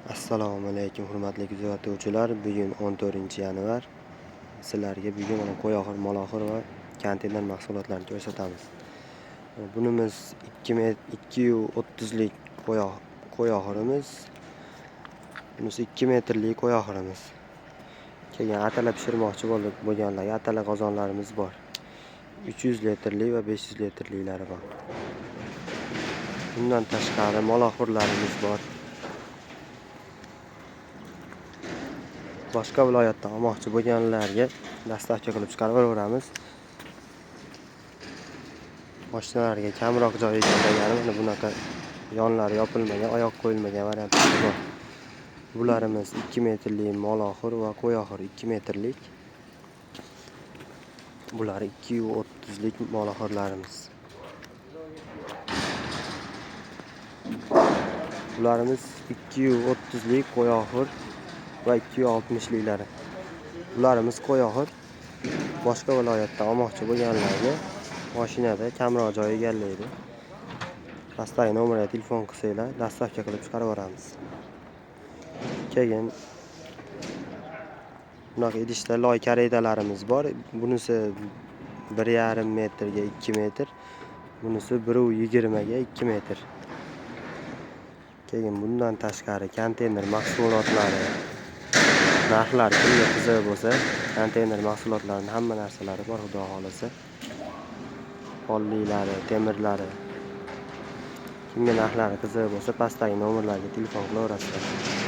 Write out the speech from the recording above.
Assalomu alaykum, hurmatli kuzatuvchilar. Bugun 14-yanvar. Sizlarga bugun mana qo'y oxur, mol oxur va konteyner mahsulotlarini ko'rsatamiz. Bunimiz 2 metr 2.30 lik qo'y oxurimiz. Bunisi 2 metrlik qo'y oxurimiz. Keyin atala pishirmoqchi bo'lganlarga atala qozonlarimiz bor. 300 litrli va 500 litrliklari bor. Bundan tashqari mol oxurlarimiz bor. Boshqa viloyatdan olmoqchi bo'lganlarga dastavka qilib chiqarib beraveramiz. Mashinalarga kamroq joy egallagani mana bunaqa yonlari yopilmagan, oyoq qo'yilmagan variantlar bor. Bularimiz 2 metrli mol oxur va qo'y oxur 2 metrlik. Bular 2.30 lik mol oxurlarimiz. Bularimiz 2.30 lik qo'y oxur va 2.60 liklari. Bularimiz qo'y oxur. Boshqa viloyatdan olmoqchi bo'lganlarga mashinada kamroq joy egallaydi. Pastdagi nomerga telefon qilsanglar, dastavka qilib chiqarib yuboramiz. Keyin bunaqa idishda loy karedalarimiz bor. Bunisi 1.5 metrga 2 metr, bunisi 1.20 ga 2 metr. Keyin bundan tashqari konteyner mahsulotlari narxlari kimga qiziq bo'lsa, konteyner mahsulotlarining hamma narsalari bor, xudo xolasa. Polliklari, temirlari. Kimga narxlari qiziq bo'lsa, pastdagi nomerlarga telefon qilaverasizlar.